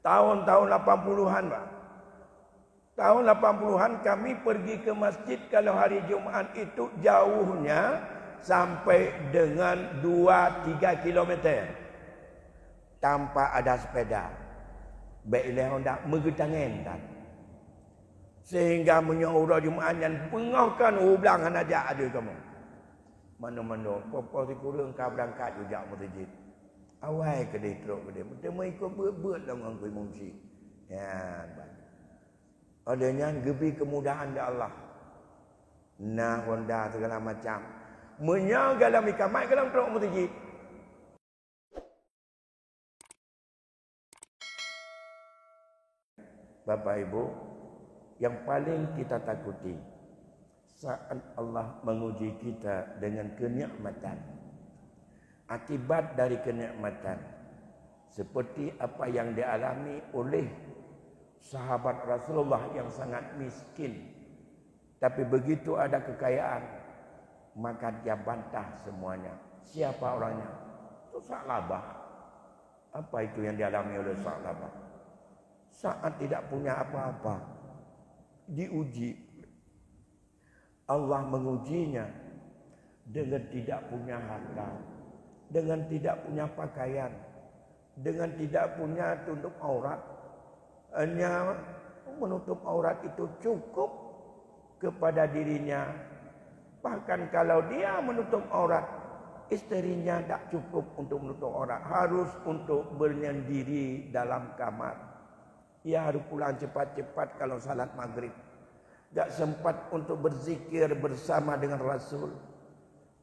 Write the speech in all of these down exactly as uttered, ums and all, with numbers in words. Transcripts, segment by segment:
Tahun-tahun lapan puluhan, Pak. Tahun lapan puluhan kami pergi ke masjid kalau hari Jumat itu jauhnya sampai dengan dua tiga kilometer tanpa ada sepeda. Bèk ilèe honda, meugeutangen that. Sehingga meunyoe uroe Jumat nyan beungoh kon u blang hana jak adoe kamoe. Mano-mano, poh-poh sikureueng ka beurangkat jijak meuseujid. Awai keudeh trok keudeh, meuteumé ikot beuet-beuet lom ngon keu imum syiek. Nyan, Pak. Oleh nyan geubri keumudahan lé Allah. Na honda segala macam. Meunyoe golom iqamat, golom trok meuseujid. Bapak Ibu, yang paling kita takuti saat Allah menguji kita dengan kenikmatan. Akibat dari kenikmatan, seperti apa yang dialami oleh sahabat Rasulullah yang sangat miskin, tapi begitu ada kekayaan, maka dia bantah semuanya. Siapa orangnya? Itu Sa'labah. Apa itu yang dialami oleh Sa'labah? Saat tidak punya apa-apa, diuji. Allah mengujinya dengan tidak punya harta, dengan tidak punya pakaian, dengan tidak punya tutup aurat. Hanya menutup aurat itu cukup kepada dirinya. Bahkan kalau dia menutup aurat, isterinya tak cukup untuk menutup aurat, harus untuk bernyendiri dalam kamar. Ia harus pulang cepat-cepat kalau salat maghrib. Tak sempat untuk berzikir bersama dengan Rasul.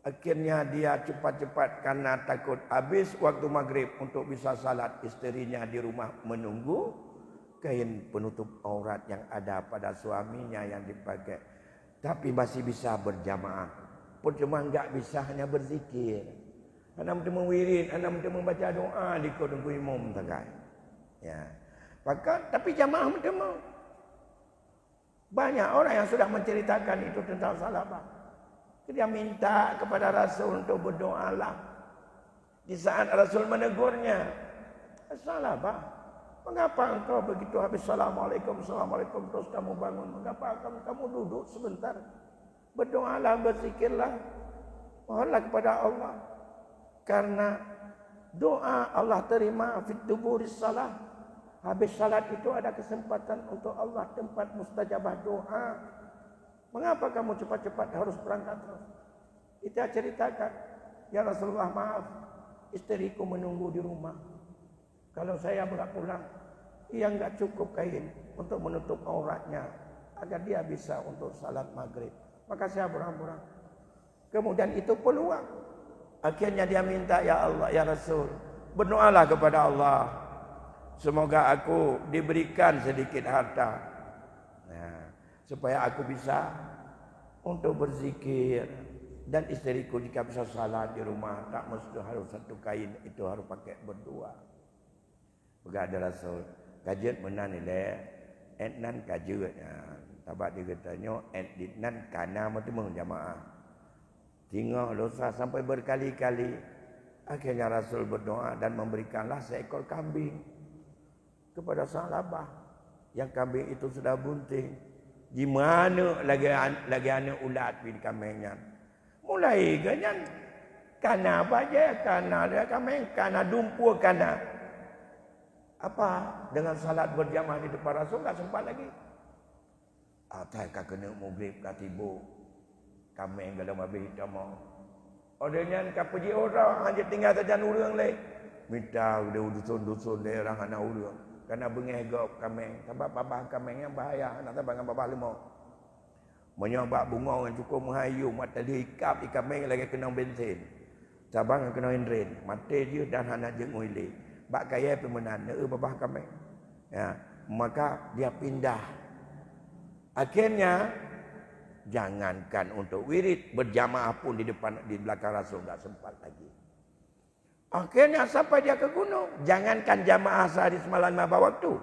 Akhirnya dia cepat-cepat karena takut habis waktu maghrib untuk bisa salat, isterinya di rumah menunggu. Kain penutup aurat yang ada pada suaminya yang dipakai, tapi masih bisa berjamaah. Percuma enggak bisa hanya berzikir. Hana meuteumé wirid, hana meuteumé baca doa di keu teungku imum sagai. Ya. Maka, tapi jamaah meuteumé. Banyak orang yang sudah menceritakan itu tentang Sa'labah. Dia minta kepada Rasul untuk berdoalah. Di saat Rasul menegurnya, "Sa'labah, mengapa engkau begitu habis Assalamualaikum, Assalamualaikum terus kamu bangun? Mengapa kamu, kamu duduk sebentar? Berdoalah, berzikirlah, mohonlah kepada Allah." Karena doa Allah terima fit duburis salah. Habis salat itu ada kesempatan untuk Allah, tempat mustajabah doa. Mengapa kamu cepat-cepat harus berangkat terus? Kita ceritakan, "Ya Rasulullah, maaf, istriku menunggu di rumah. Kalau saya berat pulang, ia enggak cukup kain untuk menutup auratnya agar dia bisa untuk salat maghrib. Maka saya berang-berang." Kemudian itu peluang. Akhirnya dia minta, "Ya Allah, ya Rasul, berdoalah kepada Allah. Semoga aku diberikan sedikit harta. Nah, supaya aku bisa untuk berzikir. Dan istriku jika bisa salat di rumah, tak mesti harus satu kain, itu harus pakai berdua." Peugah lé Rasul, "Ka jeuet meunan ilée, ék nan ka jeuet." Ha, sabab di geutanyoe ék dit nan kana meuteumé jamaah. Singoh, lusa sampai berkali-kali. Akhirnya Rasul berdoa dan memberikanlah seekor kambing kepada Sa'labah. Yang kambing itu sudah bunting. Jimaneuk lagée an-, lagée aneuk ulat pih di kambing nyan. Mulai geuh nyan, kana bajée, kana lé kaméng, kana dumpue, kana. Apa, dengan salat berjamaah di depan Rasul, tak sempat lagi. Atai ka keuneuk mugrib ka tiboh, kaméng golom habéh tamong. Óh lheueh nyan ka peujiôh droe, hana tinggai sajan ureuëng lé. Mita u dusun-dusun daerah hana ureuëng. Kana beungéh gob kaméng, sabab babah kaméng nyang bahaya, hana saban ngon babah leumo. Meunyoe bak bungöng nyang cukôp meuhai yum, ata lheueh ikab ié kaméng lagée keunong bensin, saban ngon keunong indren, maté jih dan hana jeuet ngon ilé. Bak kayée pih meunan, neu babah kaméng. Ya, maka dia pindah. Akhirnya, jangankan untuk wirid, berjamaah pun di depan, di belakang Rasul enggak sempat lagi. Akhirnya sampai dia ke gunong. Jangankan jamaah sehari semalam lima waktu.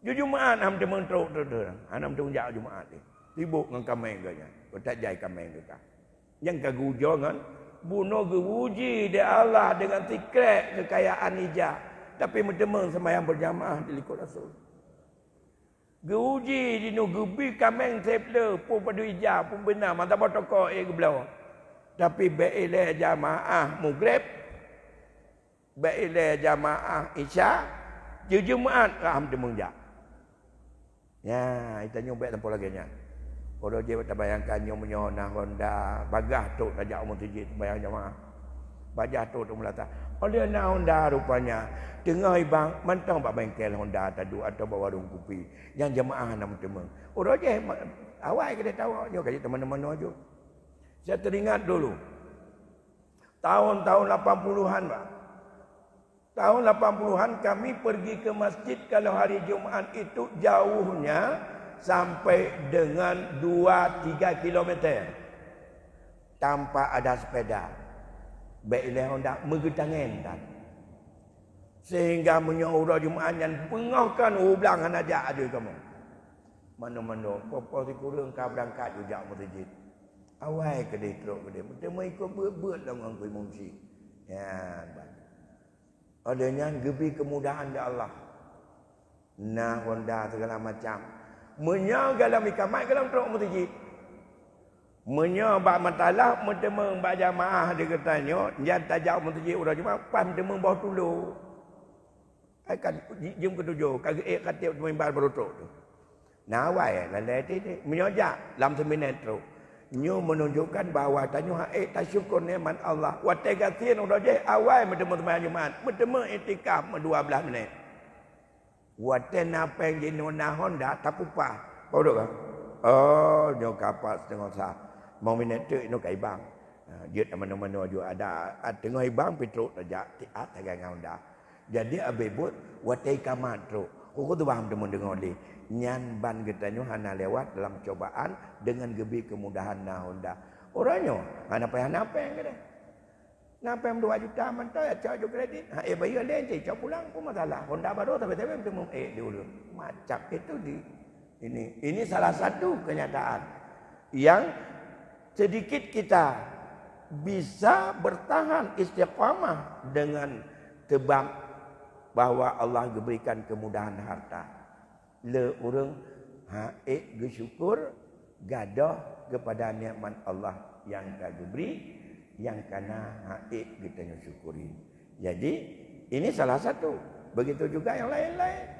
Ju Jumaat hana meuteumé trok, trok, trok. Hana meuteumé jak Jumaat lé. Sibuk ngon kaméng geuh nyan. Geutak jai kaméng geuh ka. Nyang ka geuujoe ngon bunoe geuuji lé Allah dengan sikrek keukayaan ija. Tapi meuteumé seumayang beujamaah di likot Rasul. Geuuji jinoe, geubi kaméng sép le, peue padum ija, peue beuna, mata boh toko ék geubloe. Tapi bék ilée jamaah Maghrib, bék ilée jamaah Isya, jeuet Jumat ka ham teumeung jak. Ya, geutanyoe bék sampoe lagée nyan. Uroe jéh tabayangkan nyoe meunyoe na Honda, bagaih trok tajak u meuseujid seumayang jamaah. Bagaih trok teumeulatah. Óh lheueh na Honda rupanya, teungoh ibang mantong bak bengkel Honda taduek atawa bak warong kupi. Nyang jamaah hana meuteumé. Uroe jéh ma-, awai keudeh tawök nyoe ka jeuet teuma-teuma nyoe ju. Saya teringat dulu. Tahun-tahun lapan puluhan, Pak. Tahun lapan puluhan kami pergi ke masjid, kalau hari Jumat itu jauhnya sampai dengan dua tiga kilometer. Tanpa ada sepeda. Bék ilée Honda meugeutangen tan. Sehingga meunyoe uroe Jumat nyan beungoh kon u blang hana jak aju kamoe. Mano-mano, poh-poh sikureueng ka beurangkat ju jak meuseujid. Awai keudeh trok keudeh. Meuteumé ikot beuet-beuet lom ngon kui mungsi. Nyan, bah. Óh lheueh nyan geubi keumudahan lé Allah. Na Honda segala macam. Meunyoe golom iqamat, golom trok meuseujid. Meunyoe bak matalah meuteumé bak jamaah di geutanyoe, nyan tajak meuseujid uroe Jumat, pas meuteumé boh tulo. Ai kan ji-, jeuem keutujoh, ka geuék khatib mimbar baroe trok tu. Na awai lalée tieb-tieb. Meunyoe jak lam seuminét trok. Nyoe meununjukkan bahwa tanyoe hak ék tasyukur nikmat Allah. Watée gasien uroe jéh awai meuteumé seumayang Jumat, meuteumé iktikaf meudua blaih minét. Watée na péng jinoe na Honda tapupah. Padum ka? Oh, nyoe ka pat siteungoh sa. Limong minét teuk inoe ka ibang. Ha, jeuet mano-mano ju ada, ah, teungoh ibang pih trok tajak, ti-, ah, tagai ngon Honda. Jadi, abéh buet, watée iqamat trok. Kukutubah meuteumé deungoe lé. Nyan ban geutanyoe hana lewat dalam cobaan dengan geubi keumudahan na Honda. Uroe nyoe, hana payah na péng keudeh. Na péng dua juta mantong, ya, cok ju kredit. Ha, eh, bayeue lé, cok pulang, peue masalah? Honda baru, tapi-tapi meuteumé, eh, di ulôn. Macam itu di Ini, ini salah satu kenyataan yang sedikit kita bisa bertahan istiqamah dengan sebab bahwa Allah geuberikan kemudahan harta. Le ureuëng hak ék geusyukur gadoh kepada nikmat Allah yang ka geubri, yang kana hak ék geutanyoe syukuri. Jadi, ini salah satu. Begitu juga yang lain-lain.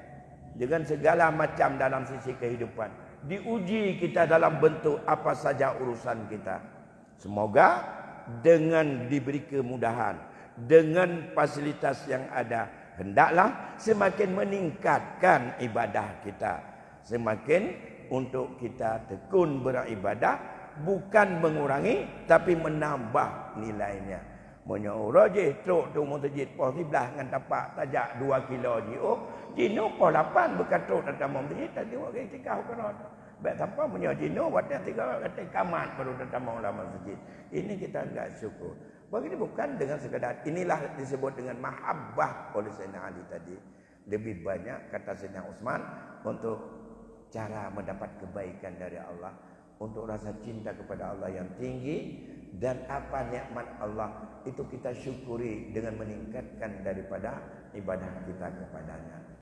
Dengan segala macam dalam sisi kehidupan. Diuji kita dalam bentuk apa saja urusan kita. Semoga dengan diberi kemudahan, dengan fasilitas yang ada, hendaklah semakin meningkatkan ibadah kita. Semakin untuk kita tekun beribadah, bukan mengurangi, tapi menambah nilainya. Meunyoe uroe jih trok tu meuseujid poh siblaih ngon tapak tajak dua kilo jiôh, jinoe poh lapan beuka trok tatamong meuseujid, tajak iktikaf keudroe. Bèk sampoe meunyoe jinoe watèe tiga watèe kamat baru tatamong lam meuseujid. Ini kita enggak syukur. Begini bukan dengan sekadar, inilah disebut dengan mahabbah oleh Sayyidina Ali tadi. Lebih banyak, kata Sayyidina Utsman, untuk cara mendapat kebaikan dari Allah, untuk rasa cinta kepada Allah yang tinggi, dan apa nikmat Allah itu kita syukuri dengan meningkatkan daripada ibadah kita kepadanya.